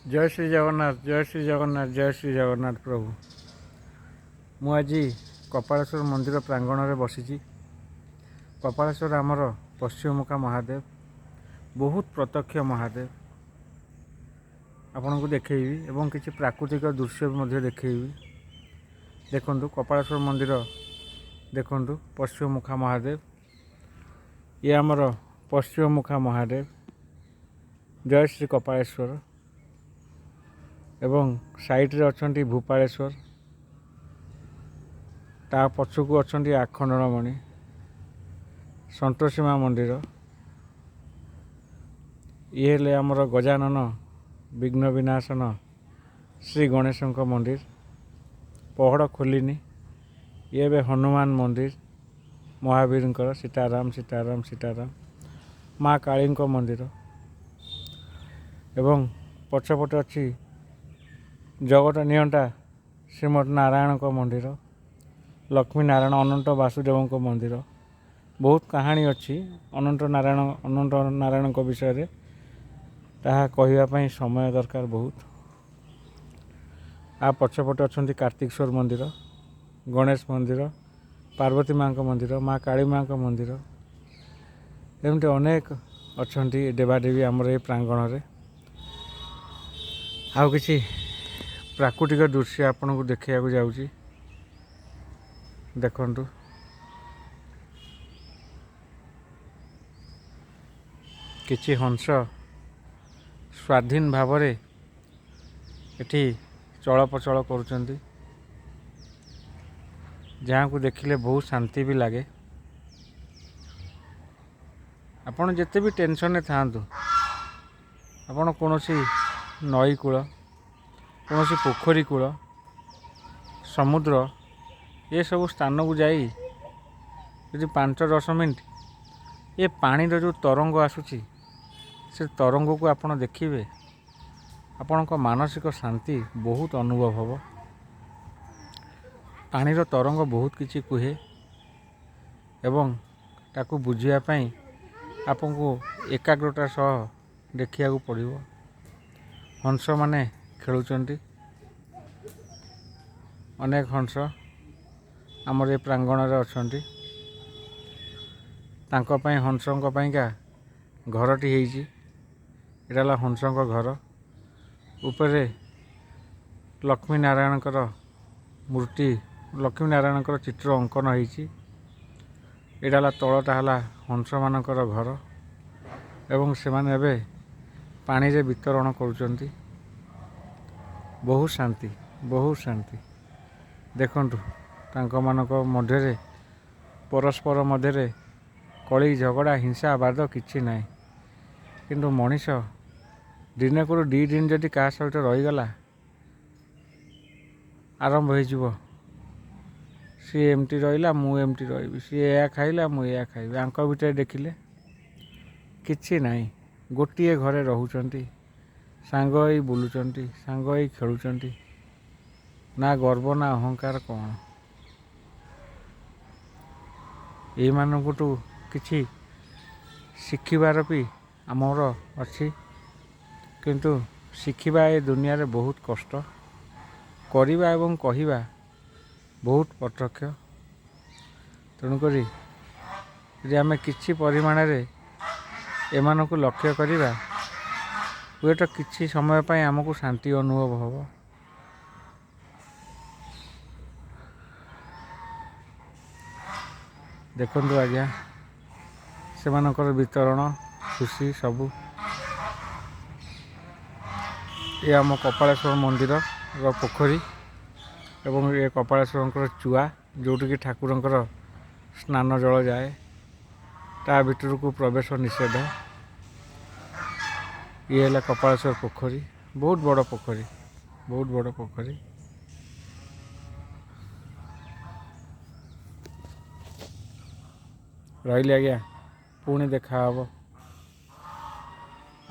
ଜୟ ଶ୍ରୀ ଜଗନ୍ନାଥ, ଜୟ ଶ୍ରୀ ଜଗନ୍ନାଥ, ଜୟ ଶ୍ରୀ ଜଗନ୍ନାଥ ପ୍ରଭୁ। ମୁଁ ଆଜି କପାଳେଶ୍ୱର ମନ୍ଦିର ପ୍ରାଙ୍ଗଣରେ ବସିଛି। କପାଳେଶ୍ୱର ଆମର ପଶ୍ଚିମମୁଖା ମହାଦେବ, ବହୁତ ପ୍ରତ୍ୟକ୍ଷ ମହାଦେବ। ଆପଣଙ୍କୁ ଦେଖେଇବି ଏବଂ କିଛି ପ୍ରାକୃତିକ ଦୃଶ୍ୟ ବି ମଧ୍ୟ ଦେଖେଇବି। ଦେଖନ୍ତୁ, କପାଳେଶ୍ୱର ମନ୍ଦିର ଦେଖନ୍ତୁ, ପଶ୍ଚିମମୁଖା ମହାଦେବ। ଇଏ ଆମର ପଶ୍ଚିମମୁଖା ମହାଦେବ। ଜୟ ଶ୍ରୀ କପାଳେଶ୍ୱର। ଏବଂ ସାଇଡ଼ରେ ଅଛନ୍ତି ଭୂପାଳେଶ୍ୱର, ତା ପଛକୁ ଅଛନ୍ତି ଆଖଣ୍ଡଳମଣି, ସନ୍ତୋଷୀ ମା ମନ୍ଦିର। ଇଏ ହେଲେ ଆମର ଗଜାନନ ବିଘ୍ନ ବିନାଶନ ଶ୍ରୀ ଗଣେଶଙ୍କ ମନ୍ଦିର। ପହଡ଼ ଖୋଲିନି। ଇଏ ଏବେ ହନୁମାନ ମନ୍ଦିର ମହାବୀରଙ୍କର। ସୀତାରାମ, ସୀତାରାମ, ସୀତାରାମ। ମା କାଳୀଙ୍କ ମନ୍ଦିର ଏବଂ ପଛପଟେ ଅଛି ଜଗତ ନିୟନ୍ତା ଶ୍ରୀମଦ୍ ନାରାୟଣଙ୍କ ମନ୍ଦିର, ଲକ୍ଷ୍ମୀ ନାରାୟଣ ଅନନ୍ତ ବାସୁଦେବଙ୍କ ମନ୍ଦିର। ବହୁତ କାହାଣୀ ଅଛି ଅନନ୍ତ ନାରାୟଣଙ୍କ ବିଷୟରେ, ତାହା କହିବା ପାଇଁ ସମୟ ଦରକାର ବହୁତ। ଆ ପଛପଟେ ଅଛନ୍ତି କାର୍ତ୍ତିକେଶ୍ୱର ମନ୍ଦିର, ଗଣେଶ ମନ୍ଦିର, ପାର୍ବତୀ ମାଙ୍କ ମନ୍ଦିର, ମା କାଳୀ ମାଙ୍କ ମନ୍ଦିର। ଏମିତି ଅନେକ ଅଛନ୍ତି ଦେବାଦେବୀ ଆମର ଏ ପ୍ରାଙ୍ଗଣରେ। ଆଉ କିଛି ପ୍ରାକୃତିକ ଦୃଶ୍ୟ ଆପଣଙ୍କୁ ଦେଖେଇବାକୁ ଯାଉଛି, ଦେଖନ୍ତୁ। କିଛି ହଂସ ସ୍ୱାଧୀନ ଭାବରେ ଏଠି ଚଳପ୍ରଚଳ କରୁଛନ୍ତି, ଯାହାକୁ ଦେଖିଲେ ବହୁତ ଶାନ୍ତି ବି ଲାଗେ। ଆପଣ ଯେତେ ବି ଟେନସନରେ ଥାଆନ୍ତୁ, ଆପଣ କୌଣସି ନଈ କୂଳ, କୌଣସି ପୋଖରୀ କୂଳ, ସମୁଦ୍ର, ଏସବୁ ସ୍ଥାନକୁ ଯାଇ ଯଦି 5-10 ମିନିଟ୍ ଏ ପାଣିର ଯେଉଁ ତରଙ୍ଗ ଆସୁଛି, ସେ ତରଙ୍ଗକୁ ଆପଣ ଦେଖିବେ, ଆପଣଙ୍କ ମାନସିକ ଶାନ୍ତି ବହୁତ ଅନୁଭବ ହେବ। ପାଣିର ତରଙ୍ଗ ବହୁତ କିଛି କୁହେ ଏବଂ ତାକୁ ବୁଝିବା ପାଇଁ ଆପଣଙ୍କୁ ଏକାଗ୍ରତା ସହ ଦେଖିବାକୁ ପଡ଼ିବ। ହଂସମାନେ ଖେଳୁଛନ୍ତି। ଅନେକ ହଂସ ଆମର ଏ ପ୍ରାଙ୍ଗଣରେ ଅଛନ୍ତି। ତାଙ୍କ ପାଇଁ, ହଂସଙ୍କ ପାଇଁକା ଘରଟି ହେଇଛି। ଏଇଟା ହେଲା ହଂସଙ୍କ ଘର। ଉପରେ ଲକ୍ଷ୍ମୀ ନାରାୟଣଙ୍କର ମୂର୍ତ୍ତି, ଲକ୍ଷ୍ମୀ ନାରାୟଣଙ୍କର ଚିତ୍ର ଅଙ୍କନ ହେଇଛି। ଏଇଟା ହେଲା, ତଳଟା ହେଲା ହଂସମାନଙ୍କର ଘର ଏବଂ ସେମାନେ ଏବେ ପାଣିରେ ବିତରଣ କରୁଛନ୍ତି। ବହୁତ ଶାନ୍ତି, ବହୁତ ଶାନ୍ତି। ଦେଖନ୍ତୁ, ତାଙ୍କମାନଙ୍କ ମଧ୍ୟରେ, ପରସ୍ପର ମଧ୍ୟରେ କଳି ଝଗଡ଼ା ହିଂସା ବାଦ କିଛି ନାହିଁ। କିନ୍ତୁ ମଣିଷ ଦିନକରୁ 2 ଦିନ ଯଦି କାହା ସହିତ ରହିଗଲା, ଆରମ୍ଭ ହେଇଯିବ, ସିଏ ଏମିତି ରହିଲା, ମୁଁ ଏମିତି ରହିବି, ସିଏ ଏହା ଖାଇଲା, ମୁଁ ଏହା ଖାଇବି। ୟାଙ୍କ ଭିତରେ ଦେଖିଲେ କିଛି ନାହିଁ। ଗୋଟିଏ ଘରେ ରହୁଛନ୍ତି, ସାଙ୍ଗ ହେଇ ବୁଲୁଛନ୍ତି, ସାଙ୍ଗ ହେଇ ଖେଳୁଛନ୍ତି। ନା ଗର୍ବ ନା ଅହଙ୍କାର କ'ଣ? ଏଇମାନଙ୍କଠୁ କିଛି ଶିଖିବାର ବି ଆମର ଅଛି, କିନ୍ତୁ ଶିଖିବା ଏ ଦୁନିଆରେ ବହୁତ କଷ୍ଟ। କରିବା ଏବଂ କହିବା ବହୁତ ପାର୍ଥକ୍ୟ। ତେଣୁକରି ଯଦି ଆମେ କିଛି ପରିମାଣରେ ଏମାନଙ୍କୁ ଲକ୍ଷ୍ୟ କରିବା, ହୁଏତ କିଛି ସମୟ ପାଇଁ ଆମକୁ ଶାନ୍ତି ଅନୁଭବ ହେବ। ଦେଖନ୍ତୁ ଆଜ୍ଞା, ସେମାନଙ୍କର ବିତରଣ, ଖୁସି ସବୁ। ଏ ଆମ କପାଳେଶ୍ୱର ମନ୍ଦିରର ପୋଖରୀ ଏବଂ ଏ କପାଳେଶ୍ୱରଙ୍କର ଚୁଆ, ଯେଉଁଠିକି ଠାକୁରଙ୍କର ସ୍ନାନ ଜଳ ଯାଏ, ତା ଭିତରକୁ ପ୍ରବେଶ ନିଷେଧ। ଇଏ ହେଲା କପାଳେଶ୍ୱର ପୋଖରୀ, ବହୁତ ବଡ଼ ପୋଖରୀ, ବହୁତ ବଡ଼ ପୋଖରୀ। ରହିଲି ଆଜ୍ଞା, ପୁଣି ଦେଖା ହେବ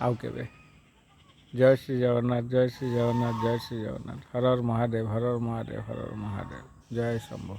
ଆଉ କେବେ। ଜୟ ଶ୍ରୀ ଜଗନ୍ନାଥ, ଜୟ ଶ୍ରୀ ଜଗନ୍ନାଥ, ଜୟ ଶ୍ରୀ ଜଗନ୍ନାଥ। ହର ହର ମହାଦେବ, ହର ହର ମହାଦେବ, ହର ହର ମହାଦେବ। ଜୟ ଶମ୍ଭୁ।